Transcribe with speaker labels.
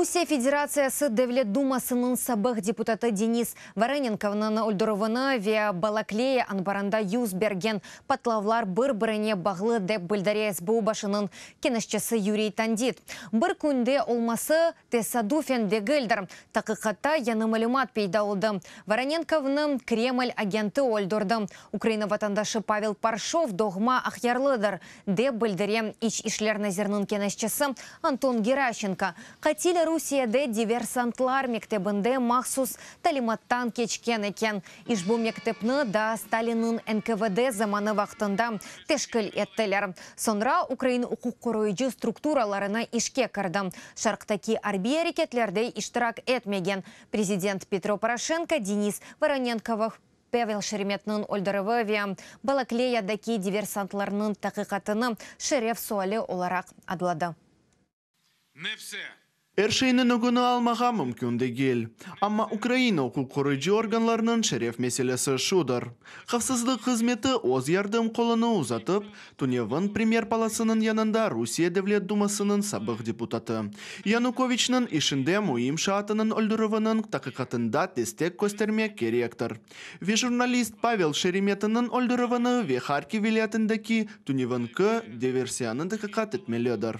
Speaker 1: Rusiye Federatsiyası Devlet Dumasınıñ sabıq deputatı Denis Voronenkovnıñ öldürüvini ve Balakleya anbarında yüz bergen patlavlar bir-birine bağlı, dep bildire SBU başınıñ keñeşçisi Yuriy Tandit. Bir künde olması tesadufen degildir. Taqiqatta yañı malümat peyda oldı. Voronenkovnı Kreml agenti öldürdi. Ukraina vatandaşı Pavel Parşov doğma Aqyarlıdır, dep bildire İç işler naziriniñ keñeşçisi Anton Geraşenko. Qatil Rusiyede diversantlar mektebinde mahsus talimattan keçken eken. İşbu mektepni da Stalinniñ NKVD zamanı vaqtında teşkil ettiler. Soñra ukrain uquq qoruyıcı strukturalarına işke kirdi. Şarqtaki arbiy areketlerde iştirak etmegen. Prezident Petro Poroşenko Denis Voronenkov Pavel Şeremetniñ öldürüvi ve Balakleyadaki diversantlarnıñ taqiqatını şeref suali olaraq adladı.
Speaker 2: Не все.
Speaker 3: Er şeyniñ ögüni almağa mümkün degil. Amma Ukraina uquq qoruyıcı organlarınıñ şeref meselesi şudır. Havfsızlıq hızmeti öz yardım qolunı uzatıp, tünevin Premyer Palasınıñ yanında Rusiye Devlet Dumasınıñ sabıq deputatı Yanukoviçniñ işinde müim şaatınıñ öldürüviniñ taqiqatında destek köstermek kerektir. Ve jurnalist Pavel Şeremetiniñ öldürüvini ve Harkiv vilâyetindeki tünevinki diversiyanı taqiqat etmelidir.